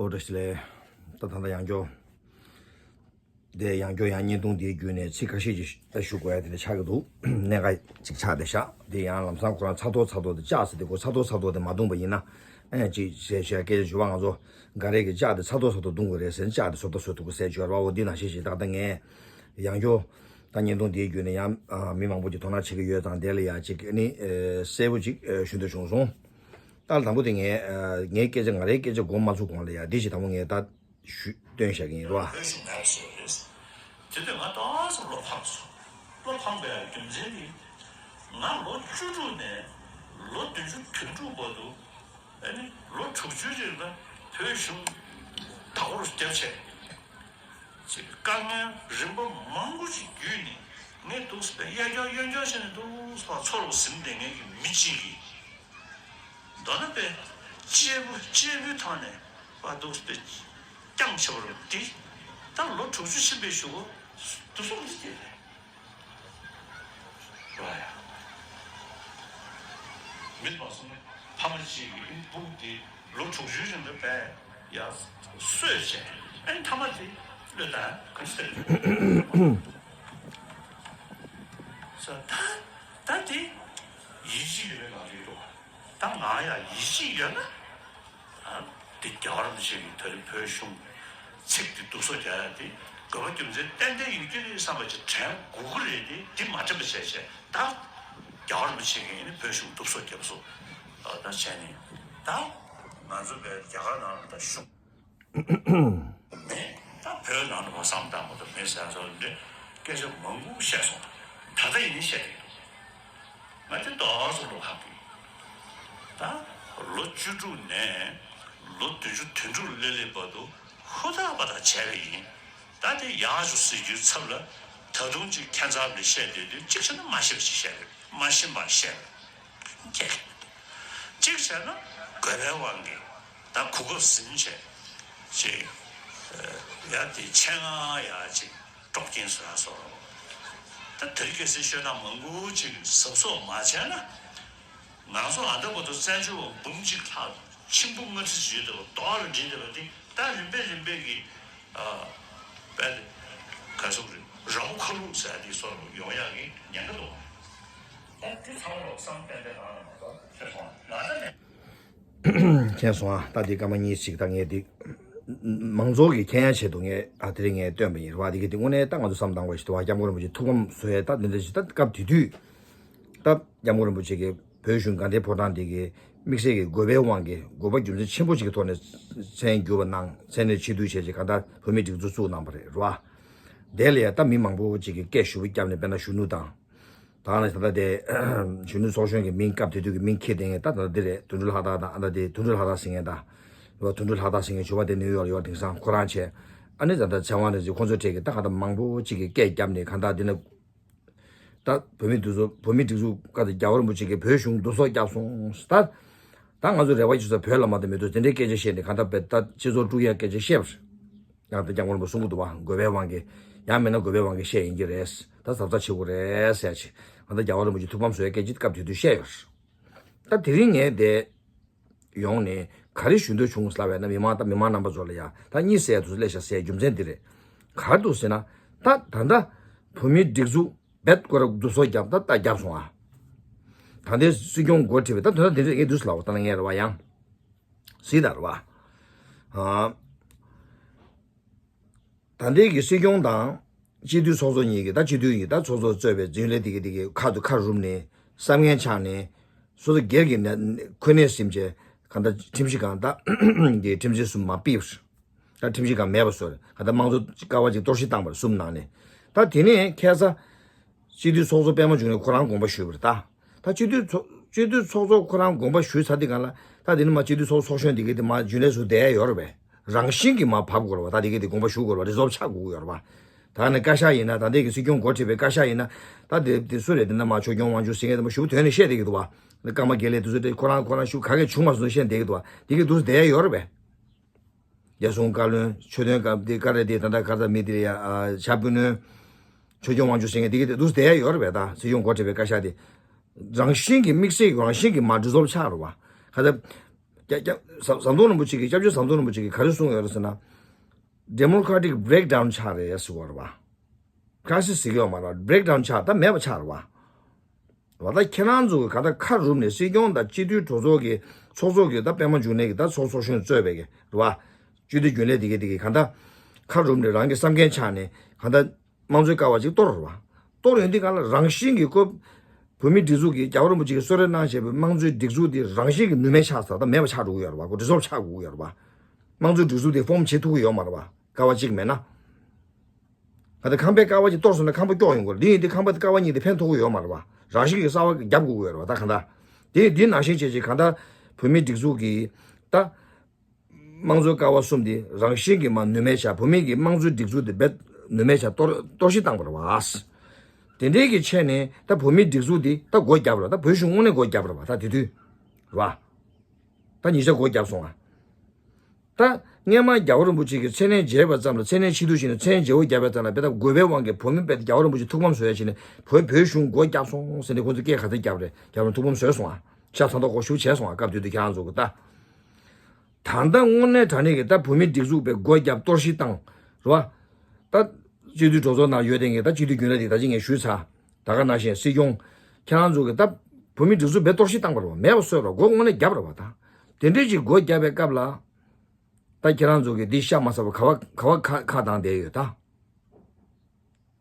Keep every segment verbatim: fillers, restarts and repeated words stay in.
ཨོ་བཀྲ་ཤིས་བདེ་ལེགས། ད་ད་ལྟ་ཡང་བསྐྱར། དེ་ཡང་བསྐྱར་ཡང་བརྙན་ཐུང་དེའི་བརྒྱུད་ནས་ཚིག་ཁ་ཤས་ཅིག་ད་ཞུ་དགོས་ཡ་དེ་འདྲ་ཆགས་ཀྱི་འདུག་གནད་འགག་ཅིག་ཆགས་བསྡད་ཤག་དེ་ཡང་ལམ་སང་ཁོ་རང་ཚ་ཐོག་ཚ་ཐོག་དེ་ལྕགས་ཟེར་དེ་ཁོ་ཚ་ཐོག་ཚ་ཐོག་དེ་མ་བརྡུངས་པ་ཡིན་ན། ཨ་ཡ་ཅིག་ཞེས་ཞེས་སྐད་ཆ་ཞུ་བ། ང་ཚོ་འགའ་རེ་གི་ལྕགས་དེ་ཚ་ཐོག་ཚ་ཐོག་བརྡུང་དགོས་རེད་ཟེར་ན་ལྕགས་དེ་བཟོ་ལྟ་བཟོ་ཐུབ་དགོས་ཟེར་བརྗོད་པ། འོ་འདི་ནང་བཞིན་ཞིག་ད་ལྟ་ངས་ཡང་བསྐྱར་ད་བརྙན་ཐུང་དེའི་བརྒྱུད་ནས་ཡང་མི་མང་པོ་ཅིག་དོ་སྣང་བྱེད་ཀྱི་ཡོད་ཙང་དེ་ལ་ཡ་ཅིག་ཨ་ནི་གསལ་པོ་ཅིག་ཞུ་འདོད་བྱུང་སོང་། ད་དང་པོ་དེ་ངས་ངའི་སྐད་ཆ་ང་རའི་སྐད་ཆ་མགོ་མ་ཚུགས་གོང་ལ་ཡ་འདི་ཞིག་དང་པོ་ངས་ད་ཞུ་སྟོན་བཞག་གི་ཡིན་རོ། བོད་གཞུང་ནང་བཟོས་རེད། དེ་དུས་ང་ཏོག་ཙམ་བློ་ཕངས་སོང་། བློ་ཕངས་པའི་རྒྱུ་མཚན་ནི། ང་ལོ་བཅུ་དྲུག་ནས་ལོ་བདུན་ཅུ་དོན་དྲུག་བར་དུ། ཨ་ནི་ལོ་དྲུག་ཅུའི་རིང་ལ་བོད་གཞུང་བདག་པོར་བརྒྱབ་བྱས། ཅིག་དཀའ་ངལ་རིམ་པ་མང་པོ་ཞིག་བརྒྱུད་ནས་ངས་འདུག་སེ་གཡས་སྐྱོར་གཡོན་སྐྱོར་བྱས་ནས་འདུག་སེ་ཚུར་ཟིན་བསྡད་མཁན་གྱི་མི་གཅིག་གིས། མདོར་ན་པའི་གཅེས་པོ་གཅེས་པོའི་ཐོག་ནས་པ་འདུག་སེ་བསྐྱངས་བྱས་པ་རེད་དེ། ད་ལོ་དྲུག་ཅུ་ཕྱིན་པའི་གཞུག་གུ་འདུག་སེ་འདི་དེ་རེད། རོ་ཡ། མི་མ་སོང་ན་ཕ་མ་གཅིག་གི་སྤུ་གུ་དེ་ལོ་དྲུག་ཅུའི་རིང་ལ་བས་ཡ་གསོས་བྱས། ཨེ་མཐའ་མ་དེ་བློས་བཏང་ག་ཞིག་ད་ད་དེ་ཡིད་ཆེས་ཡོད་པའི་ངང་ལས་འགྲོ་བ། ད་ང་ཡ་ཡིད་ཆེས་ཡོད་ན། དེ་རྒྱལ་བ་རིན་པོ་ཆེ་གིས་ད་རེས་བོད་གཞུང་ཚིག་འདི་བསྡུ་གསོག་རྒྱག་ཡ་དེ་དགོས་པ་རྒྱུ་མཚན་ཏན་ཏན་ཡོད་ཀྱི་རེད་བསམ་པ་ཅིག་དྲན་དགོས་ཀྱི་རེད་དེ། འདི་མ་དྲན་པ་བྱས་བྱས་ད་རྒྱལ་བ་རིན་པོ་ཆེ་གིས་ནི་བོད་གཞུང་བསྡུ་གསོག་བརྒྱབ་སོང་། ད་བྱས་ནས་ད་ང་ཚོ་བས་རྒྱ་གར་ནང་ལ་ད་གཞུང་མེད། ད་བོད་ནང་ལ་བསམ་བཏང་མ་གཏོགས་མེད་ཟེར་སོགས་འདི་སྐད་ཆ་མང་པོ་བཤད་སོང་། ད་ལྟ་ཡིན་ནའི་བཤད་ཀྱི་འདུག་ང་དེ་ཏོག་ཙམ་བློ་ཁ་བུད། ད་ལོ་བཅུ་དྲུག་ནས་ལོ་བདུན་ཅུ་དོན་དྲུག་སླེབས་སླེབས་བར་དུ་ཧུར་ཐག་པ་ཐག་བྱས་པ་ཡིན། ད་དེ་ཡག་ཤོས་ཟེར་རྒྱུའི་ཚབ་ལ་ད་དུང་ཅིག་ཁྱད་མཚར་ལ་བཤད་བསྡད་དུས་གཅིག་བྱས་ན་མ་ཤེས་པ་ཞིག་བཤད་རེད། མ་ཤེས་པ་བཤད་རེད། གཅིག་བྱས་ན་དགོས་པའི་དབང་གིས་ད་གོ་སྐབས་ཟིན་བྱས་ཅིག་ཡ་དེ་ཆེད་མངགས་ཡ་ཅིག་དཀྲོག་རྐྱེན་བཟོ་ཡ་སོགས། ད་དེ་རིང་ཁ་སང་ཤོད་སྟངས་མང་པོ་ཅིག་གཟབ་གཟབ་མ་བྱས་ན། ང་ཚོ་ཨ་ད་བར་དུ་བཙན་བྱོལ་བ་འབུམ་གཅིག་ལྷག་མཆིང་བུ་ལྔ་ཁྲི་བརྗེས་བསྡད་པ་རྡོག་ལ་བསྒྲིལ་བསྡད་པ་འདི་ད་རིམ་པས་རིམ་པས་ཀྱི་ཨ་དཔེ་ག་སོགས་རེད། ར་མོ་ཁ་ལུག་ཟེར་ཡ་འདི་སོགས་ཡོང་ཡག་གི་ཉེན་ཁ་འདུག་ད་འདི་ཚང་མ་ལོག་བསམ་གཏན་གཏན་གང་ལ་མ་གཏོགས་ཤེས་སོང་ང་ད་ནས། མཁྱེན་སོང་ཨ། ད་འདི་སྐར་མ་གཉིས་ཤིག་ད་ངས་འདི་མང་ཚོགས་ཀྱི་མཁྱེན་ཡ་ཆེད་དུ་ངས་ཨ་དེ་རིང་ངས་བཏོན་པ་ཡིན་རེད་བ། འདི་གི་འདི་དངོས་གནས་ད་ང་ཚོ་བསམ་བཏང་དགོས་ཤིག་འདུག་བ། སྐྱབས་མགོན་རིན་པོ་ཆེ་ཐུགས་ཕམ་བཟོ་ཡས་ད་འདི་འདྲ་ཞིག་ད་སྐབས་དེ་དུས་ད་སྐྱབས་མགོན་རིན་པོ་ཆེ་གིས་བོད་གཞུང་དགའ་ལྡན་ཕོ་བྲང་འདི་གི་དམིགས་བསལ་གྱི་དགོས་པའི་དབང་གིས་དགོས་པ་རྒྱུ་མཚན་ཆེན་པོ་ཞིག་གི་ཐོག་ནས་མཚན་བསྒྱུར་བ་གནང་། མཚན་གནས་ཆེ་བསྡུ་བྱས་རྗེས་གང་ལྟར་བོད་མིའི་སྒྲིག་འཛུགས་བཙུགས་གནང་བ་རེད་རེད་བ། དེ་ལ་ཡ་ད་མི་མང་པོ་ཅིག་གིས་སྐད་ཞུ་བ་བརྒྱབ་ནས་དཔེར་ན་གཞོན་ནུ་དང་། ད་ནི་ད་ལྟ་དེ་གཞོན་ནུ་ཚོགས་གཞོན་གྱི་མིང་སྐབས་དེ་དུས་ཀྱི་མིང་ཁྱེར་བསྡད་མཁན་ད་ད་ལྟ་འདི་རེད། དོན་གྲུབ་ལྷ་དར་དང་ཨ་ད་དེ་དོན་གྲུབ་ལྷ་དར་ཟེར་མཁན་དང་། ཡོ་དོན་གྲུབ་ལྷ་དར་ཟེར་མཁན་ཞུ་བ་དེ་ནིའུ་ཡོག་ལ་ཡོད། དེང་སང་ཁོ་རང་བྱས། ཨ་ནི་ད་ལྟ་ཚེ་དབང་རིན་ཆེན་ཁོང་ཚོ་གྲས་ཀྱིས་ད་ག་ད་མང་པོ་ཅིག་གིས་སྐད་བརྒྱབ་ནས་གང་ལྟར་འདི་ན། ད་བོད་མི་འདི་ཚོ་བོད་མི་སྒྲིག་འཛུགས་སྐབས་དེ་རྒྱལ་བ་རིན་པོ་ཆེ་གིས་བོད་གཞུང་བསྡུ་གསོག་བརྒྱབ་སོང་ད། ད་ང་ཚོ་རེ་བ་ཅིག་ཚོ་བོད་ལ་མ་གཏོགས་མི་འདུག་དེ་འདྲའི་སྐད་ཆ་བཤད་ནས་གང་ལྟར་བས་ད་སྤྱི་ཚོགས་དཀྲུག་ཡ་སྐད་ཆ་བཤད་པ་རེད། ཡང་ད་སྐྱབས་མགོན་རིན་པོ་གསུང་གི་འདུག་བ། དགོས་པའི་དབང་གིས། ཡང་མིན་ན་དགོས་པའི་དབང་གིས་བཤད་ཡིན་གྱི་རེད། ད་གཟབ་གཟབ་བྱེད་དགོས་རེད་ཟེར་ཅིག་ང་ད་རྒྱལ་བ་རིན་པོ་ཆེ་ཐུགས་ཕམ་བཟོ་ཡ་སྐད་ཅིག་སྐབས་དེ་དུས་བཤད་ཡོད་རེད། ད་དེ་རིང་ངས་དེ་ཡོང་ནས་ག་རེ་ཞུ་འདོད་བྱུང་ལབ་པ་ཡིན་ན། མི་མང་ད་མི་མང་རྣམ་པ་ཚོ་ལ་ཡ་ད་གཉིད་སད་དུས་སླེབས་ཤག་ཟེར་རྒྱུ་མཚན་འདི་རེད། ག་རེ་འདུག་ཟེར་ན། ད་ད་ལྟ་བོད་མིའི་སྒྲིག་འཛུགས་རྦད་ཁོ་ར་བསྡུ་གསོག་བརྒྱབ་ད་ད་བརྒྱབ་སོང་ཨ། ད་ལྟའི་སྲིད་སྐྱོང་འགོ་ཁྲིད་པའི་ད་དོན་དག་འདི་འདྲ་ངས་འདུག་ལབ་པ་ད་ངས་རེད་བ་ཡང་། སྲིད་ད་རེད་བ། ཨ། ད་ལྟའི་གི་སྲིད་སྐྱོང་དང་སྤྱི་འཐུས་ཚོགས་གཙོ་གཉིས་ཀྱིས་ད་སྤྱི་འཐུས་ཀྱི་ད་ཚོགས་གཙོ་གཙོས་པའི་འཛིན་ལས་དེ་གི་དེ་གི་ཁ་ཐུག་ཁ་རུབ་ནས་བསམ་ངན་ཆགས་ནས་སོ་སོ་སྒེར་གྱི་ནས་འཁོན་གནས་ཟིན་བྱས་གང་ལྟར་ཁྲིམས་ཞིབ་ཁང་ད་གི་ཁྲིམས་རྩིས་སུ་མ་ཕུད་པར། ད་ཁྲིམས་ཞིབ་ཁང་མེད་པ་བཟོས། གང་ལྟར་དམངས་གཙོ་ཀ་བ་ཅིག་གཏོར་བཤིག་བཏང་བར་གསུམ་ནང་ནས། ད་དེ་ནས་ཁ་སང་སྤྱི་འཐུས་ཚོགས་གཙོ་པད་མ་འབྱུང་གནས་ཁོ་རང་དགོངས་པ་ཞུས་པ་རེད་ད། ད་སྤྱི་འཐུས་ཚོགས་སྤྱི་འཐུས་ཚོགས་གཙོ་ཁོ་རང་དགོངས་པ་ཞུས་ཚར་དུས་སྒང་ལ་ད་དེ་ནི་མ་སྤྱི་འཐུས་ཚོགས་ཚོགས་གཞོན་དེ་གས་དེ་མ་རྒྱུན་ལས་སུ་བསྡད་ཡ་ཡོད་རེད་པས། རང་བཞིན་གྱིས་མ་བབས་དགོས་རེད་བ། ད་དེ་གས་དེ་དགོངས་པ་ཞུ་དགོས་རེད་བ། རི་ཛོབ་ཆགས་དགོས་ཀྱི་ཡོད་རེད་བ། ད་ནི་བཀའ་ཤག་ཡིན་ན་ད་ལྟའི་གི་སྲིད་སྐྱོང་འགོ་ཁྲིད་པའི་བཀའ་ཤག་ཡིན་ན་ད་དེ་དེ་སུ་རེད། དེ་ན་མ་ཆོས་སྐྱོང་དབང་ཕྱུག་ཟེར་མཁན་དེ་མ་ཞུ་བ་དོན་ནས་བཤད་བསྡད་ཀྱི་འདུག་བ། ནི་ཀརྨ་དགེ་ལེགས་དེ་ཚོ་དེ་ཁོ་རང་ཁོ་རང་ཞུ་ག་གས་བྱུང་མ་སོང་བཤད་བསྡད་ཀྱི་འདུག་བ། དེ་གས་དུས་བསྡད་ཡ་ཡོད་རེད་པས། རྒྱལ་སྲུང་བཀའ་བློན་ཆོས་དོན་བཀའ་དེ་བཀའ་རེད་དེ་ད་ལྟ་ག་རེ་མི་དེ་ཡ་ཨ་ཕྱག་དཔོན་ནོན། ཆོས་སྐྱོང་དབང་ཕྱུག་ཟེར་མཁན་དེ་གི་དེ་འདུག་བསྡད་ཡ་ཡོད་རེད་པས། ད་སྲིད་སྐྱོང་འགོ་ཁྲིད་པའི་བཀའ་ཤག་དེ་རང་བཞིན་གྱི་དམིགས་བསལ་རང་བཞིན་གྱི་མ་རི་ཛོབ་ཆགས་རེད་བ། ག་ད་ རྒྱ་རྒྱ་ཟམ་ཟམ་གདོང་རིན་པོ་ཆེ་གིས་སྐྱབས་རྗེ་ཟམ་གདོང་རིན་པོ་ཆེ་གིས་ག་རེ་གསུངས་ཡོད་རེད་ཟེར་ན། democratic breakdown ཆགས་རེད་ཟེར་བ་རེད་བ། ཁ་སི་ཟིག་ཡོད་མ་རེད་བ། breakdown ཆགས་ད་མེད་པ་ཆགས་རེད་བ། བ་ད་ཁྱེད་རང་ཚོ་གི་ག་ད་ཁ་རུབ་ནས་སྲིད་སྐྱོང་དང་སྤྱི་འཐུས་གྲོས་ཚོགས་ཀྱི་ཚོགས་གཙོ་གི་ད་པད་མ་འབྱུང་གནས་ཀྱི་ད་ཚོགས་ཚོགས་གཞོན་གཙོས་པའི་གི་རེད་བ། སྤྱི་འཐུས་རྒྱུན་ལས་དེ་གི་དེ་གི་ག་ད་ཁ་རུབ་ནས་རང་གི་བསམ་འགན་ཆགས་ནས་ག་ད་དམངས་གཙོའི་ཀ་བ་ཅིག་གཏོར་རེད་བ། གཏོར་ཡོང་དུས་ག་ལ་རང་བཞིན་གྱི་ཁོ་བོད་མིའི་སྒྲིག་འཛུགས་ཀྱི་རྒྱལ་བ་རིན་པོ་ཆེ་གི་གསོལ་རས་གནང་བཞིན་པའི་དམངས་གཙོའི་སྒྲིག་འཛུགས་དེ་རང་བཞིན་གྱི་ནུས་མེད་ཆགས་ཚར་ད་མེད་པ་ཆགས་འགྲོ་གི་ཡོད་རེད་བ། ཁོ་dissolve ཆགས་དགོས་ཀྱི་ཡོད་རེད་བ། དམངས་གཙོའི་སྒྲིག་འཛུགས་དེ་form བྱེད་ཐུབ་ཀྱི་ཡོད་མ་རེད་བ། ཀ་བ་གཅིག་མེད་ན། ག་དེ་ཁང་པའི་ཀ་བ་གཅིག་གཏོར་སོང་ན་ཁང་པ་སྐྱོ་ཡོང་གི་རེད། འདི་ཡིན་དུས་ཁང་པ་དེ་ཀ་བ་གཉིས་དེ་ཕན་ཐོགས་ཀྱི་ཡོད་མ་རེད་བ། རང་བཞིན་གྱི་གསར་བ་རྒྱབ་དགོས་ཀྱི་ཡོད་རེད་བ། ད་གང་ལྟར། དེ་འདི་ནང་བཞིན་བྱས་བྱས་གང་ལྟར་བོད་མིའི་སྒྲིག་འཛུགས་ཀྱི་ད་དམངས་གཙོའི་ཀ་བ་གསུམ་དེ་རང་བཞིན་གྱིས་མ་ནུས་མེད་ཆགས། བོད་མི་གི་དམངས་གཙོའི་སྒྲིག་འཛུགས་དེ་རྦད་ནུས་མེད་ཆགས། གཏོར་གཏོར་བཤིག་བཏང་བ་རེད་བ། དེ་འདྲའི་གི་ཆེད་ནས་ད་བོད་མིའི་སྒྲིག་འཛུགས་དེ་ད་སྒོ་བརྒྱབ་རེད། ད་བོད་གཞུང་དངོས་གནས་སྒོ་བརྒྱབ་རེད་བ། ད་དེ་དུས་རེད་བ། ད་ཉིན་ཞག་སྒོ་བརྒྱབ་སོང་ང་། ད་སྔས་མ་རྒྱལ་བ་རིན་པོ་ཆེ་གི་མཚན་གནས་མཇལ་བ་ཙམ་ལ་མཚན་གནས་ཕྱི་དུས་ཤིག་ནས་མཚན་མཇལ་བ་བརྒྱབ་པ་ཙམ་ལ་དཔེ་ད་དགོས་པའི་དབང་གིས་བོད་མི་དཔེ་ད་རྒྱལ་བ་རིན་པོ་ཆེ་ཐུགས་ཕམ་བཟོ་ཡ་ཞིག་ནས་བོད་བོད་གཞུང་སྒོ་བརྒྱབ་སོང་ཟེར་ནས་ཁོང་ཚོ་སྐད་ག་ཚོད་བརྒྱབ་རེད། རྒྱལ་བ་རིན་པོ་ཆེ་ཐུགས་ཕམ་བཟོས་སོང་ང་། ཤ་ཚ་མདོག་ཁོག་ཞུ་བྱས་སོང་ང་། སྐབས་དེ་དུས་ཁྱེད་རང་ཚོ་གི་ད། ད་ལྟ་དངོས་གནས་དྲང་གནས་ཀྱི་ད་བོད་མི་སྒྲིག་འཛུགས་པའི་སྒོ་བརྒྱབ་གཏོར་བཤིག་བཏང་རེད་བ། ད་སྤྱི་འཐུས་གྲོས་ཚོགས་ནང་ཡོད་དེ་ངས་ད་སྤྱི་འཐུས་རྒྱུན་ལས་དེ་ད་ཅི་ངས་ཞུས་ཚར། ད་ག་ནང་བཞིན་སྲིད་སྐྱོང་། ཁྱེད་རང་ཚོ་གི་ད་བོད་མི་སྒྲིག་འཛུགས་བེད་གཏོར་བཤིག་བཏང་པ་རེད་བ། མེད་པ་བཟོས་རེད་བ། སྒོ་དངོས་གནས་བརྒྱབ་རེད་བ། ད་དེ་འདྲས་ཀྱི་སྒོ་བརྒྱབ་པའི་སྐབས་ལ། ད་ཁྱེད་རང་ཚོ་གི་འདི་ཤ་མ་ཟ་བ་ག་བ་ག་བ་ཁ་ཁ་བཏང་བསྡད་ཡོད་ད།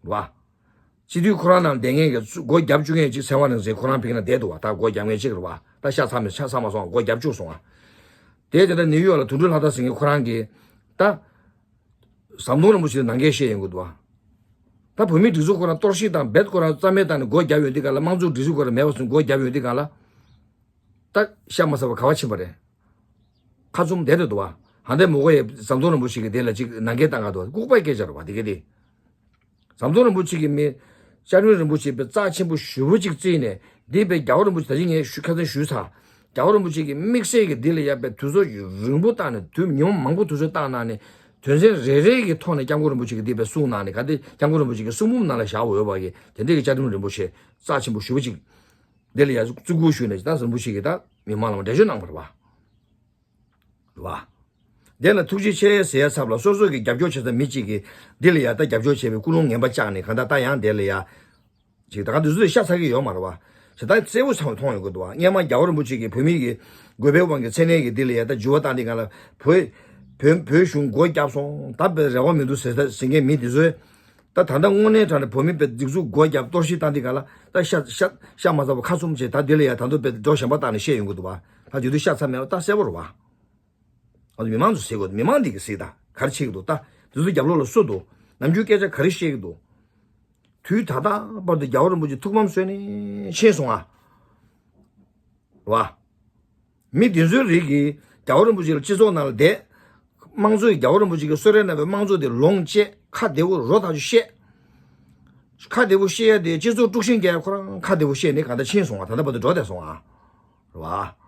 རེད་བ། སྤྱི་འཐུས་ཁོ་རང་ནང་བསྡད་མཁན་གི་སྒོ་བརྒྱབ་བཅུག་མཁན་གཅིག་ཚེ་དབང་རིག་འཛིན་ཁོ་རང་ཕ་གི་ནང་བསྡད་འདུག་བ། ད་སྒོ་བརྒྱབ་མཁན་གཅིག་རེད་བ། ད་ཤ་ཚ་མེད་ཤ་ཚ་མ་སོང་བ་སྒོ་བརྒྱབ་བཅུག་སོང་བ། དེ་དེ་འདྲ་ནིའུ་ཡོག་ལ་དོན་གྲུབ་ལྷ་དར་ཟེར་མཁན་ཁོ་རང་གི་ད། ཟམ་གདོང་རིན་པོ་ཆེ་ལ་ནང་འགལ་བཤད་ཡོང་གི་འདུག་བ། ད་བོད་མིའི་སྒྲིག་འཛུགས་ཁོ་རང་གཏོར་བཤིག་དང་རྦད་ཁོ་རང་རྩ་མེད་བཏང་ནས་སྒོ་བརྒྱབ་ཡོང་དུས་གང་ལ། དམངས་གཙོའི་སྒྲིག་འཛུགས་ཁོ་རང་མེད་པ་སོང་སྒོ་བརྒྱབ་ཡོང་དུས་གང་ལ། ད་ཤ་མ་ཟ་བར་ག་བ་ཕྱིན་པ་རེད། ཁ་བཙུམ་བསྡད་འདུག་བ། ཧ་འདས་མོ་གོ་ཡས་ཟམ་གདོང་རིན་པོ་ཆེ་གི་དེ་ལ་ཅིག་ནང་འགལ་བཏང་ག་འདུག་བ། ལྐུགས་པའི་སྐད་ཆ་རེད་བ་དེ་ག་དེ། ཟམ་གདོང་རིན་པོ་ཆེ་གི་མི། བཅའ་ཁྲིམས་རིན་པོ་ཆེ་པའི་རྩ་ཆེན་པོ་ཞེ་པོ་ཅིག་བརྩིས་ནས་འདི་པའི་རྒྱལ་བ་རིན་པོ་ཆེ་ད་ཅི་ངས་ཞུ་ཁ་སང་ཞུས་ཚར། རྒྱལ་བ་རིན་པོ་ཆེ་གི་དམིགས་བསལ་གྱི་འདི་ལ་ཡ་པའི་དུས་ཚོད་རིང་པོ་བཏང་ནས་དུས་ཉི་མ་མང་པོ་དུས་ཚོད་བཏང་གནང་ནས་དོན་ཚན་རེ་རེ་གི་ཐོག་ནས་སྐྱབས་མགོན་རིན་པོ་ཆེ་གི་འདི་པའི་གསུང་གནང་ནས་ག་དེ་སྐྱབས་མགོན་རིན་པོ་ཆེ་གི་གསུང་འབུམ་ནང་ལ་བཞག་འོས་པ་གི་དེ་འདྲའི་གི་བཅའ་ཁྲིམས་རིན་པོ་ཆེ་རྩ་ཆེན་པོ་ཞེ་པོ་ཅིག་འདི་ལ་ཡ་བརྩི་བཀུར་ཞུས་ནས་ད་རིན་པོ་ཆེ་གི་ད་མི་མང་ལ་འགྲེལ་བརྗོད་གནང་བ་རེད་བ། རེད་བ། དེ་ལ་ཐུགས་རྗེ་ཆེ་ཟེར་ཡ་ཚབ་ལ་སོ་སོ་གི་རྒྱབ་སྐྱོར་བྱེད་ས་མི་གཅིག་གིས་འདི་ལ་ཡ་ད་རྒྱབ་སྐྱོར་བྱས་པའི་ཀུན་སློང་ངན་པ་བཅངས་ནས་གང་ལྟར་ད་ཡང་དེ་ལ་ཡ། ཅིག་ད་ག་དུས་ཚོད་ཤ་ཚ་གི་ཡོད་མ་རེད་བ། ཞེ་ད་གསལ་པོ་ཚང་མཐོང་ཡོང་གི་འདུག་བ། སྔས་མ་རྒྱལ་བ་རིན་པོ་ཆེ་གིས་བོད་མི་གི་དགོས་པའི་དབང་གིས་མཚན་གནས་ཀྱི་འདི་ལ་ཡ་ད་འགྱུར་བ་བཏང་དེ་གང་ལ་བོད་བོད་བོད་གཞུང་སྒོ་བརྒྱབ་སོང་ད་བའི་རེ་བ་མི་འདུག་ཟེར་ཟེར་མཁན་མི་དེ་ཚོས། ད་ད་ལྟ་དངོས་གནས་དྲང་ནས་བོད་མི་པའི་སྒྲིག་འཛུགས་སྒོ་བརྒྱབ་གཏོར་བཤིག་བཏང་དེ་གང་ལ་ད་ཤ་ཤ་ཤ་མ་ཚ་བ་ཁ་བཙུམ་བྱས་ད་འདི་ལ་ཡ་ད་དུང་པའི་སྒྲོ་གཞན་པ་བཏང་ནས་བཤད་ཡོང་གི་འདུག་བ། ད་དེ་དུས་ཤ་ཚ་མེད་བ་ད་གསལ་པོ་རེད་བ། ང་ཚོ་མི་མང་ཚོ་གཟིགས་དགོས། མི་མང་འདི་གིས་གཟིགས་དང་ག་རེ་བྱེད་ཀྱི་འདུག་ད་འདི་ཚོ་རྒྱབ་ལོགས་ལ་སུ་འདུག་ནམ་རྒྱུན་སྐད་ཆ་ག་རེ་བཤད་ཀྱི་འདུག་དུས་ད་ལྟ་བར་དུ་རྒྱལ་བ་རིན་པོ་ཆེ་ཐུགས་ཕམ་བཟོས་ནས་ཕྱིན་སོང་ཨ། རེད་བ། མི་འདི་ཚོའི་རིགས་ཀྱིས་རྒྱལ་བ་རིན་པོ་ཆེ་ལ་སྤྱི་ཚོགས་ནང་ལ་བསྡད། དམངས་གཙོའི་རྒྱལ་བ་རིན་པོ་ཆེ་གིས་གསོལ་རས་གནང་བའི་དམངས་གཙོ་དེ་ལོངས་སྤྱད་ཁ་བདེ་བོ་རོ་ཐག་ཆོད་བཤད། ཁ་བདེ་བོ་བཤད་ཡ་དེ་སྤྱི་ཚོགས་དཀྲུག་ཤིང་རྒྱག་ཡ་ཁོ་རང་ཁ་བདེ་བོ་བཤད་ནས་གང་ལྟར་ཕྱིན་སོང་ཨ། ད་ལྟ་བར་དུ་འགྲོ་བསྡད་སོང་ཨ། རེད་བ།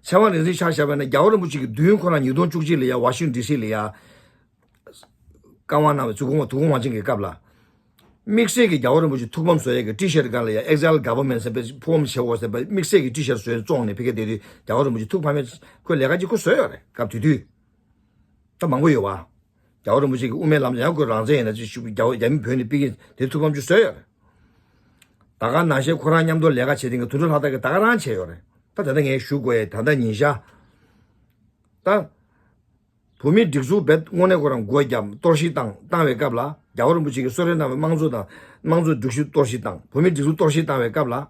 ཚེ་དབང་རིག་འཛིན་ཆ་བཞག་པ་ཡིན་ན་རྒྱལ་བ་རིན་པོ་ཆེ་གི་མདུན་ཁོ་ན་ཉིས་སྟོང་བཅུ་གཅིག་ལ་ཡ་ཝ་ཤིང་ཌི་སི་ལ་ཡ་བཀའ་དབང་གནང་བའི་ཚུལ་ཁོང་དུ་ཁོང་མ་བྱིན་གྱི་སྐབས་ལ། དམིགས་བསལ་གྱི་རྒྱལ་བ་རིན་པོ་ཆེ་ཐུགས་ཕམ་བཟོ་ཡས་ཀྱི་ཊི་ཤར་སྒང་ལ་ཡ་Exile Government ཟེར་བའི་ཕོམ་བྱེད་འོ་ཟེར་བའི་དམིགས་བསལ་གྱི་ཊི་ཤར་བཟོས་བཙོང་ནས་ཕ་གི་དེ་དུས་རྒྱལ་བ་རིན་པོ་ཆེ་ཐུགས་ཕམ་མེད་ཁོས་ལས་ཀ་ཅིག་ཁོ་བཟོས་ཡོད་རེད་སྐབས་དེ་དུས། ད་མང་པོ་ཡོད་བ། རྒྱལ་བ་རིན་པོ་ཆེ་གི་དབུ་མའི་ལམ་ཡང་ཁོས་རང་བཙན་ཡིན་ན་ཅིག་ཞུ་རྒྱ་རྒྱ་མི་བོད་ནས་ཕ་གི་དེ་ཐུགས་ཕམ་ཅིག་བཟོས་ཡོད་རེད། ད་ག་ནང་བཞིན་ཁོ་རང་མཉམ་དུ་ལས་ཀ་བྱེད་མཁན་གྱི་དོན་གྲུབ་ལྷ་དར་གྱིས་ད་ག་རང་བྱས་ཡོད་རེད། ད་ད་ལྟ་ངས་ཞུ་དགོས་ཡས་ད་ལྟ་ཉིན་ཞག་ད། བོད་མིའི་སྒྲིག་འཛུགས་རྦད་དངོས་གནས་ཁོ་རང་སྒོ་བརྒྱབ་གཏོར་བཤིག་བཏང་བཏང་བའི་སྐབས་ལ་རྒྱལ་བ་རིན་པོ་ཆེ་གིས་གསོལ་རས་གནང་བའི་དམངས་གཙོ་དང་དམངས་གཙོའི་སྒྲིག་གཞི་གཏོར་བཤིག་བཏང་བོད་མིའི་སྒྲིག་འཛུགས་གཏོར་བཤིག་བཏང་བའི་སྐབས་ལ།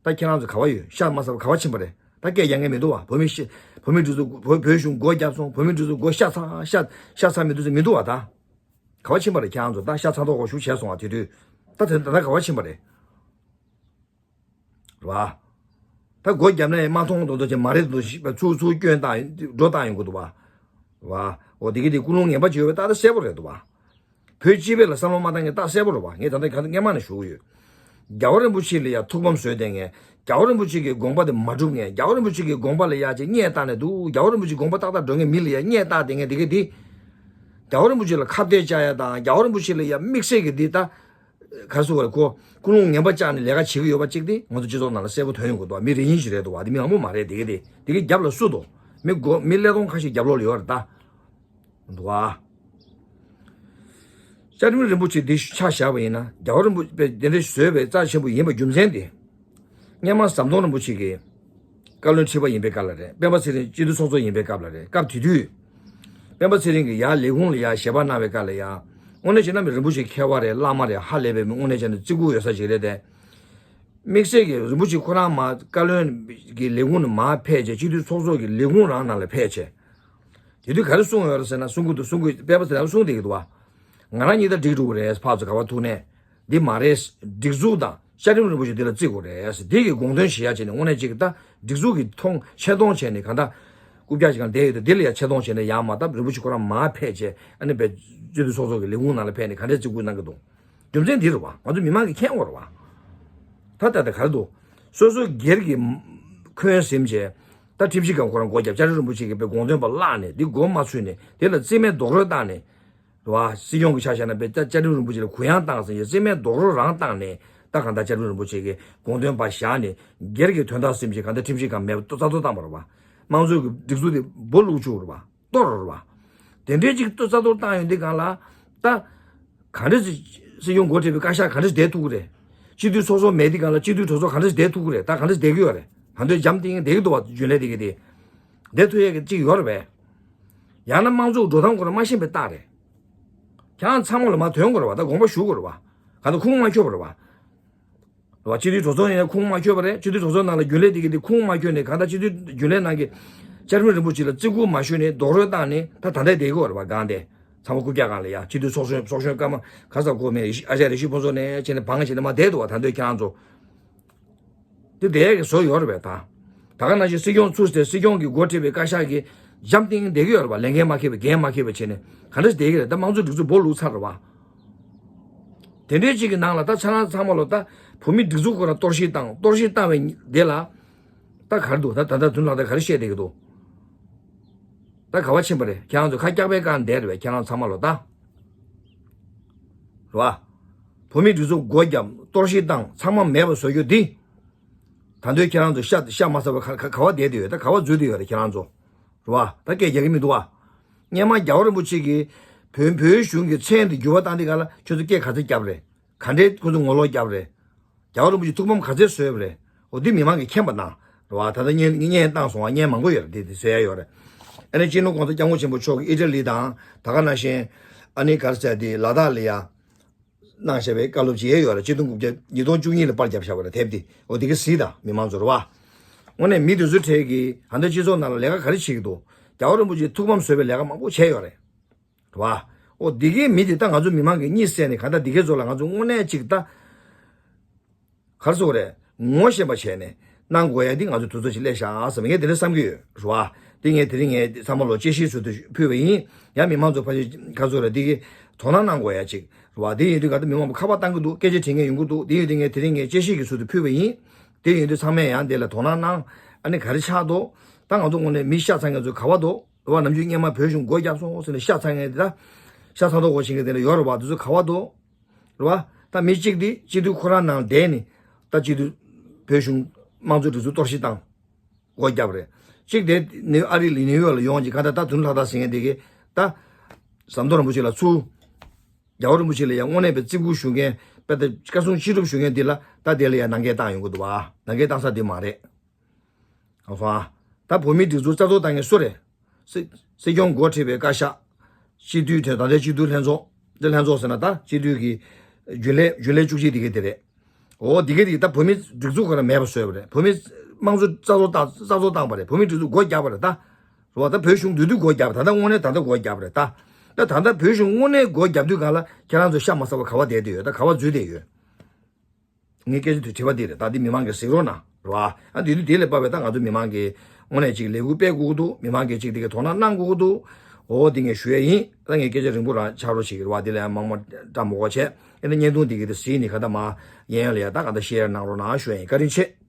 ད་ཁྱེད་རང་ཚོ་ག་བ་ཡོད། ཤ་མ་ཟ་བ་ག་བ་ཕྱིན་པ་རེད། ད་སྐད་རྒྱག་མཁན་མི་འདུག་བ། བོད་མི་ཤི་བོད་མིའི་སྒྲིག་འཛུགས་བོད་བོད་གཞུང་སྒོ་བརྒྱབ་སོང་། བོད་མིའི་སྒྲིག་འཛུགས་སྒོ་ཤ་ཚ་ཤ་ཤ་ཚ་མི་འདུག་ཟེར་མི་འདུག་བ། ད་ག་བ་ཕྱིན་པ་རེད། ཁྱེད་རང་ཚོ་ད་ཤ་ཚ་མདོག་ཁོག་ཞུ་བྱས་སོང་བ་དེ་དུས། ད་དེ་ད་ད་ག་བ་ཕྱིན་པ་རེད། རེད་བ། ད་སྒོ་བརྒྱབ་ན་ཡང་མ་མཐོང་མདོག་མདོག་བྱས་མ་རེད་འདུག་ཞིག་པ་ཚུར་ཚུར་སྐྱོན་བཏང་འགྲོ་བཏང་ཡོང་གི་འདུག་བ། རེད་བ། འོ་དེ་གི་དེ་ཀུན་སློང་ངན་པ་བྱེད་ཡོད་པ་ད་ད་གསལ་པོ་རེད་འདུག་བ། བོད་སྤྱི་པའི་ལ་བསམ་བློ་མ་བཏང་མཁན་ད་གསལ་པོ་རེད་བ། ངས་ད་ལྟ་ག་སྔས་མ་ནས་ཞུ་གི་ཡོད། རྒྱལ་བ་རིན་པོ་ཆེ་ལ་ཡ་ཐུགས་ཕམ་བཟོས་བསྡད་མཁན། རྒྱལ་བ་རིན་པོ་ཆེ་གི་དགོངས་པ་དེ་མ་སྒྲུབ་མཁན། རྒྱལ་བ་རིན་པོ་ཆེ་གི་དགོངས་པ་ལ་ཡ་ཅིག་བརྙས་བཏང་ནས་འདུག་རྒྱལ་བ་རིན་པོ་ཆེ་དགོངས་པ་ཏག་ཏག་སྒྲུབ་མཁན་མི་ལ་ཡ་བརྙས་བཏང་བསྡད་མཁན་དེ་གི་དེ། རྒྱལ་བ་རིན་པོ་ཆེ་ལ་ཁ་གཏད་བཅག་ཡ་དང་རྒྱལ་བ་རིན་པོ་ཆེ་ལ་ཡ་དམིགས་བསལ་གྱི་འདི་ལྟ་ ག་རེ་ཟེར་དགོས་རེད། ཁོ་ཀུན་སློང་ངན་པ་བཅག་ནས་ལས་ཀ་བྱེད་ཀྱི་ཡོད་པ་གཅིག་དེ་ང་ཚོ་སྤྱི་ཚོགས་ནང་ལ་གསལ་པོ་ཐོན་ཡོང་གི་འདུག་མི་རེ་གཉིས་ཤིག་རེད་འདུག་བ། དེ་མི་མང་པོ་མ་རེད། དེ་གི་དེ་དེ་གི་རྒྱབ་ལ་སུ་འདུག་མི་སྒོ་མི་ཀླད་སྟོང་ཁ་ཤས་རྒྱབ་ལོགས་ལ་ཡོད་རེད་ད། འདུག་བ། བཅའ་ཁྲིམས་རིན་པོ་ཆེ་འདི་ཆ་བཞག་པ་ཡིན་ན། རྒྱལ་བ་རིན་པོ་ཆེ་དེ་འདྲ་བཟོས་པའི་རྩ་ཆེན་པོ་ཡིན་པ་རྒྱུ་མཚན་དེ། སྔོན་མ་ཟམ་གདོང་རིན་པོ་ཆེ་གིས་བཀའ་བློན་ཁྲི་པ་ཡིན་པའི་སྐབས་ལ་རེད། སྤེན་པ་ཚེ་རིང་སྤྱི་འཐུས་ཚོགས་གཙོ་ཡིན་པའི་སྐབས་ལ་རེད། སྐབས་དེ་དུས་སྤེན་པ་ཚེ་རིང་གིས་ཡར་ལས་ཁུངས་ལ་ཡར་ཞལ་པར་གནང་བའི་སྐབས་ལ་ཡ། དངོས་གནས་བྱས་ན་མི་རིན་པོ་ཆེ་མཁས་པ་རེད། བླ་མ་རེད། ཧ་ལས་པའི་མི་དངོས་གནས་བྱས་ན་བརྩི་བཀུར་ཡོད་ས་ཞིག་རེད་དེ། དམིགས་བསལ་གྱི་རིན་པོ་ཆེ་ཁོ་རང་མར་བཀའ་བློན་གྱི་ལས་ཁུངས་ནས་མར་ཕེབས་བྱས། སྤྱི་འཐུས་ཚོགས་གཙོ་གི་ལས་ཁུངས་རང་ནང་ལ་ཕེབས་བྱས། དེ་དུས་ག་རེ་གསུངས་ཡོད་རེད་ཟེར་ན། གསུང་གི་འདུག་གསུང་གི། སྤེན་པ་ཚེ་རིང་གསུང་བསྡད་ཀྱི་འདུག་བ། ང་རང་གཉིས་ད་འགྲིག་འགྲོ་གི་རེད། ཕར་ཚུར་ག་པར་ཐུག་ནས། འདི་མ་རེད། སྒྲིག་འཛུགས་དང་བཅའ་ཁྲིམས་རིན་པོ་ཆེ་འདི་ལ་བརྩི་དགོས་རེད། འདི་གི་དགོངས་དོན་བཞེས་ཡ་བྱས་ནས། དངོས་གནས་ཅིག་ད་སྒྲིག་འཛུགས་ཀྱི་མཐོང་ཆེ་མཐོང་བྱས་ནས་གང་ལྟར་རྐུབ་བཀྱག་ཅིག་གང་བསྡད་ཡོད་དུས། འདི་ལ་ཡ་ཆེ་མཐོང་བྱས་ནས་ཡར་མར་ད་རིན་པོ་ཆེ་ཁོ་རང་མར་ཕེབས་བྱས། ཨ་ནི་བས་སྤྱི་འཐུས་ཚོགས་གཙོ་གི་ལས་ཁུངས་ནང་ལ་ཕེབས་ནས་ག་འདྲས་བརྩི་བཀུར་གནང་གི་འདུག་རྒྱུ་མཚན་འདི་རེད་བ། ང་ཚོ་མི་མང་གིས་མཁྱེན་དགོས་རེད་བ། ད་ད་ལྟ་ག་རེ་འདུག་སོ་སོ་སྒེར་གྱི་འཁོན་ཟིན་བྱས། ད་ཁྲིམས་ཞིབ་ཁང་ཁོ་རང་སྒོ་བརྒྱབ། བཅའ་ཁྲིམས་རིན་པོ་ཆེ་གི་དཔེ་དགོངས་དོན་པ་བརླགས་ནས། འདི་མགོ་མ་ཚོས་ནས། དེ་ལ་རྩིས་མེད་རྡོག་རོལ་བཏང་ནས། རེད་བ། སྲིད་སྐྱོང་གི་ཆ་བཞག་ན་དཔེ་ད་བཅའ་ཁྲིམས་རིན་པོ་ཆེ་ལ་གུ་ཡངས་བཏང་ཟིན་བྱས། རྩིས་མེད་རྡོག་རོལ་རང་བཏང་ནས། ད་གང་ལྟར་བཅའ་ཁྲིམས་རིན་པོ་ཆེ་གི་དགོངས་དོན་པ་བཞག་ནས། སྒེར་གྱི་དོན་དག་ཟིན་བྱས་གང་ལྟར་ཁྲིམས་ཞིབ་ཁང་མེད་པ་རྩ་གཏོར་བཏང་བ་རེད་བ། དམངས་གཙོའི་གི་སྒྲིག་འཛུགས་དེ་སྦོ་ལུག་བཅུག་རེད་བ། གཏོར་རེད་བ། དེ་འདྲའི་ཅིག་གཏོར་རྩ་གཏོར་བཏང་ཡོང་དུས་སྒང་ལ། ད་ག་འདྲ་སྲིད་སྐྱོང་འགོ་ཁྲིད་པའི་བཀའ་ཤག་ག་འདྲ་བསྡད་ཐུབ་ཀྱི་རེད། སྤྱི་འཐུས་ཚོགས་གཙོ་མེད་དུས་སྒང་ལ་སྤྱི་འཐུས་གྲོས་ཚོགས་ག་འདྲ་བསྡད་ཐུབ་ཀྱི་རེད། ད་ག་འདྲ་བསྡད་ཀྱི་ཡོད་རེད། ད་དུང་འཇམ་ཐིང་ཐིང་བསྡད་ཀྱི་འདུག་བ། རྒྱུན་ལས་དེ་གི་དེ་བསྡད་ཐུབ་ཡས་ཀྱི་ཅིག་ཡོད་རེད་པས། ཡང་ན་དམངས་གཙོ་འགྲོ་སྟངས་སྐོར་ལ་མ་ཤེས་པའི་རྟགས་རེད། ཁྱེད་རང་ཚང་མ་ལ་མར་ཐོན་དགོས་རེད་བ། ད་དགོངས་པ་ཞུ་དགོས་རེད་བ། ག་ད་ཁུངས་མ་འཁྱོལ་བ་རེད་བ། རེད་བ། སྤྱི་འཐུས་གྲོས་ཚོགས་ཡིན་ན་ཁུངས་མ་འཁྱོལ་བ་རེད། སྤྱི་འཐུས་གྲོས་ཚོགས་ནང་ལ་རྒྱུན་ལས་དེ་གི་དེ་ཁུངས་མ་འཁྱོལ་ནས། གང་ལྟར་སྤྱི་འཐུས་རྒྱུན་ལས་ནང་གི་བཅའ་ཁྲིམས་རིན་པོ་ཆེ་ལ་བརྩི་བཀུར་མ་ཞུས་ནས་རྡོག་རོལ་བཏང་ནས། ད་ད་ལྟ་བསྡད་ཀྱི་ཡོད་རེད་བ། སྒང་དེ་ཚང་མ་རྐུབ་བཀྱག་སྒང་ལ་ཡ། སྤྱི་འཐུས་ཚོགས་གཞོན་ཚོགས་གཞོན་སྐར་མ་ག་ས་གོ་མེད། ཨ་ཅག་རེ་ཞིག་ཕུན་ཚོགས་ནས་བྱས་ནས་བང་བྱས་ནས་མར་བསྡད་འདུག་བ། ད་དུང་ཁྱེད་རང་ཚོ། དེ་བསྡད་ཡས་ཀྱི་བཟོ་ཡོད་རེད་པས་ད། ད་ག་ནང་བཞིན་སྲིད་སྐྱོང་ཚུར་ཟེར། སྲིད་སྐྱོང་གི་འགོ་ཁྲིད་པའི་བཀའ་ཤག་གིས་འཇམ་ཐིང་ཐིང་བསྡད་ཀྱི་ཡོད་རེད་པ། ལས་འགན་མ་འཁྱེར་བའི་འགན་མ་འཁྱེར་བ་བྱས་ནས་ག་འདྲ་བསྡད་ཀྱི་རེད། ད་དམངས་གཙོ་སྒྲིག་འཛུགས་སྦོ་ལུག་ཚར་རེད་བ། དེ་འདྲའི་ཅིག་གི་ནང་ལ་ད་ཁྱེད་རང་ཚང་མ་ལོ། ད་བོད་མིའི་སྒྲིག་འཛུགས་ཁོ་རང་གཏོར་བཤིག་བཏང་། གཏོར་བཤིག་བཏང་བའི་དེ་ལ་ད་ག་རེ་འདུག་ད་ད་ད་དུང་ལྷག་ད་ག་རེ་བཤད་བསྡད་ཀྱི་འདུག་ད་ག་བ་ཕྱིན་པ་རེད། ཁྱེད་རང་ཚོ་ཁ་སྐྱག་པའི་སྒང་བསྡད་རེད་པས། ཁྱེད་རང་ཚང་མ་ལོ་ད། རེད་བ། བོད་མིའི་སྒྲིག་འཛུགས་སྒོ་བརྒྱབ། གཏོར་བཤིག་བཏང་། ཚང་མ་མེད་པ་བཟོ་རྒྱུ་འདི། ད་དུང་ཁྱེད་རང་ཚོ་ཤ་ཤ་མ་ཟ་བར་ག་ག་ག་བ་བསྡད་དེ་ཡོད། ད་ག་བ་འཛུལ་དེ་ཡོད་རེད། ཁྱེད་རང་ཚོ། རེད་བ། ད་སྐད་རྒྱག་གི་མི་འདུག་བ། སྔོན་མ་རྒྱལ་བ་རིན་པོ་ཆེ་གིས་བོད་བོད་གཞུང་གི་མཚན་དེ་འགྱུར་བ་བཏང་དུས་སྒང་ལ་ཁྱོད་ཚོ་སྐད་ག་ཚོད་བརྒྱབ་རེད། ག་འདྲའི་ཁོ་ཚོ་ངོ་ལོག་བརྒྱབ་རེད། རྒྱལ་བ་རིན་པོ་ཆེ་ཐུགས་ཕམ་ག་ཚོད་བཟོས་པ་རེད། འོ་འདི་མི་མང་གིས་མཁྱེན་པ་གནང་། རེད་བ། ད་ལྟ་བརྙན་བརྙན་བཏང་སོང་བ། བརྙན་མང་པོ་ཡོད་རེད། དེ་དེ་བཟོ་ཡ་ཡོད་རེད། ཨ་ནི་སྤྱི་ནོར་༸གོང་ས་༸སྐྱབས་མགོན་ཆེན་པོ་མཆོག་གིས་ཨི་ཊ་ལི་དང་། ད་ག་ནང་བཞིན་ཨ་ནི་ག་རེ་ཟེར་དེ་ལ་དྭགས་ལ་ཡ་གནང་བཞག་པའི་བཀའ་སློབ་ཅིག་ཡོད་རེད། ཆིག་སྟོང་དགུ་བརྒྱ་ཉིས་སྟོང་བཅུ་གཉིས་ལ་པར་བརྒྱབ་བཞག་པ་རེད། དེབ་དེ། འོ་དེ་ག་གཟིགས་དང་མི་མང་ཚོ། རེད་བ། དངོས་གནས་མི་དེ་ཚོའི་གྲས་ཀྱིས་ད་ལྟ་སྤྱི་ཚོགས་ནང་ལ་ལས་ཀ་ག་རེ་བྱེད་ཀྱི་འདུག་རྒྱལ་བ་རིན་པོ་ཆེས་ཐུགས་ཕམ་བཟོས་པའི་ལས་ཀ་མང་པོ་བྱས་ཡོད་རེད། རེད་བ། འོ་འདི་གའི་མི་དེ་ད་ང་ཚོ་མི་མང་གིས་གཉིད་སད་ནས། གང་ལྟར་འདི་གའི་ཚོ་ལ་ང་ཚོ་དངོས་གནས་ཅིག་ད་ག་རེ་ཟེར་དགོས་རེད། ངོ་ཤེས་པ་བྱས་ནས་གནང་དགོས་ཡ་འདི་ང་ཚོ་དུས་ཚོད་ཅིག་སླེབས་ཤག་བསམ། ངས་དེ་འདྲ་བསམ་གྱི་ཡོད། རེད་བ། འདི་ངས་དེ་རིང་ངས་ཚང་མ་ལོ་དཔྱད་གཞིའི་ཚུལ་དུ་ཕུལ་བ་ཡིན། ཡང་མི་མང་ཚོ་ཕལ་ཆེར་ག་རེ་ཟེར་དགོས་རེད། འདི་གི་དོ་སྣང་གནང་དགོས་ཡ་ཅིག་རེད་བ། འདི་ཡིན་དུས་ག་ད་མི་མང་པོ་ཁ་པར་བཏང་གི་འདུག་སྐད་ཆ་དྲི་མཁན་ཡོང་གི་འདུག་འདི་ཡིན་དུས་ངས་དེ་རིང་ངས་དཔྱད་གཞི་གི་ཚུལ་དུ་ཕུལ་བ་ཡིན། དེ་ཡིན་དུས་ཚང་མས་ཡང་དེ་ལ་དོ་སྣང་གནང་། ཨ་ནི་ག་རེ་ཆགས་འདུག་ད་ང་ཚོ་དངོས་གནས་མི་ཤ་ཚ་མཁན་ཚོ་ག་བ་འདུག་རེད་བ། ནམ་རྒྱུན་སྔོན་མ་བོད་གཞུང་སྒོ་བརྒྱབ་སོང་ཟེར་ནས་ཤ་ཚ་མཁན་དེ། ད་ཤ་ཚ་མདོག་གོ་བྱེད་མཁན་དེ་འདྲ་ཡོད་རེད་བ། དེ་ཚོ་ག་བ་འདུག་རེད་བ། ད་མི་གཅིག་དེ་སྤྱི་འཐུས་ཁོ་རང་ནང་བསྡད་ནས། ད་སྤྱི་འཐུས་བོད་གཞུང་དམངས་གཙོའི་སྒྲིག་འཛུགས་གཏོར་བཤིག་བཏང་། སྒོ་བརྒྱབ་རེད། གཅིག་དེ་ནི་ཨ་རི་ལ་ནིའུ་ཡོག་ལ་ཡོང་ཅིག་ག་ད་ད་དུང་ལྷག་ད་ཟེར་མཁན་དེ་གིས་ད་ཟམ་གདོང་རིན་པོ་ཆེ་ལ་ཚུར། རྒྱལ་བ་རིན་པོ་ཆེ་ལ་ཡང་དངོས་གནས་པའི་བརྩི་བཀུར་ཞུ་མཁན། དཔེ་ད་བཀའ་གསུང་ཅི་སྒྲུབ་ཞུ་མཁན་འདི་ལ་ད་དེ་ལ་ཡང་ནང་འགལ་བཏང་ཡོང་གི་འདུག་བ། ནང་འགལ་བཏང་ས་འདི་མ་རེད། ཨ་སོ། ཨ། ད་བོད་མིའི་སྒྲིག་འཛུགས་རྩ་གཏོར་བཏང་མཁན་སུ་རེད། སྲིད་སྲིད་སྐྱོང་འགོ་ཁྲིད་པའི་བཀའ་ཤག་སྤྱི་འཐུས་དེ། ད་ལྟའི་སྤྱི་འཐུས་ལྷན་ཚོགས། དེ་ལྷན་ཚོགས་ཟེར་ན་ད་སྤྱི་འཐུས་ཀྱི་རྒྱུན་ལས། རྒྱུན་ལས་བཅུ་གཅིག་དེ་ག་དེ་རེད། འོ་དེ་ག་དེ་ད་བོད་མིའི་སྒྲིག་འཛུགས་ཁོ་རང་མེད་པ་བཟོས་པ་རེད། བོད་མིའི་དམངས་གཙོ་རྩ་གཏོར་བཏང་། རྩ་གཏོར་བཏང་བ་རེད། བོད་མིའི་སྒྲིག་འཛུགས་སྒོ་བརྒྱབ་པ་རེད་ད། རེད་བ། ད་བོད་གཞུང་དེ་དུས་སྒོ་བརྒྱབ། ད་ལྟ་དངོས་གནས་ད་ལྟ་སྒོ་བརྒྱབ་པ་རེད་ད། ད་ད་ལྟ་བོད་གཞུང་དངོས་གནས་སྒོ་བརྒྱབ་དུས་སྒང་ལ་ཁྱེད་རང་ཚོ་ཤ་མ་ཟ་བར་ག་བ་བསྡད་དེ་ཡོད། ད་ག་བ་འཛུལ་བསྡད་ཡོད། ངའི་སྐད་ཆ་དེ་དྲི་བ་འདི་རེད། ད་འདི་མི་མང་གིས་གཟིགས་རོགས་གནང་། རེད་བ། ཨ། དེ་དུས་དེ་ལས་བབས་པའི་ད་ང་ཚོ་མི་མང་གིས་དངོས་གནས་ཅིག་ལས་འགུལ་སྤེལ་དགོས་ཀྱི་འདུག་མི་མང་གིས་ཅིག་དེ་གའི་དོ་སྣང་གནང་དགོས་ཀྱི་འདུག་འོ་འདི་ངས་ཞུ་ཡས་ཡིན། ད་ངས་སྐད་ཆ་རིང་པོ་རང་ཆགས་རོགས་བྱེད་ཀྱི་རེད་བ། དེ་ལས་ཡང་མང་མང་བཀྲམ་མ་དགོས་བྱས། ཨ་ནི་བརྙན་ཐུང་འདི་གའི་དེ་གཟིགས་ནས་ག་ད་མར་གཡས་གཡོན་ལ་ཡ་ད་ག་ད་ཤེར་གནང་རོགས་གནང་ཞུ་ཡས་ཡིན། བཀའ་དྲིན་ཆེ།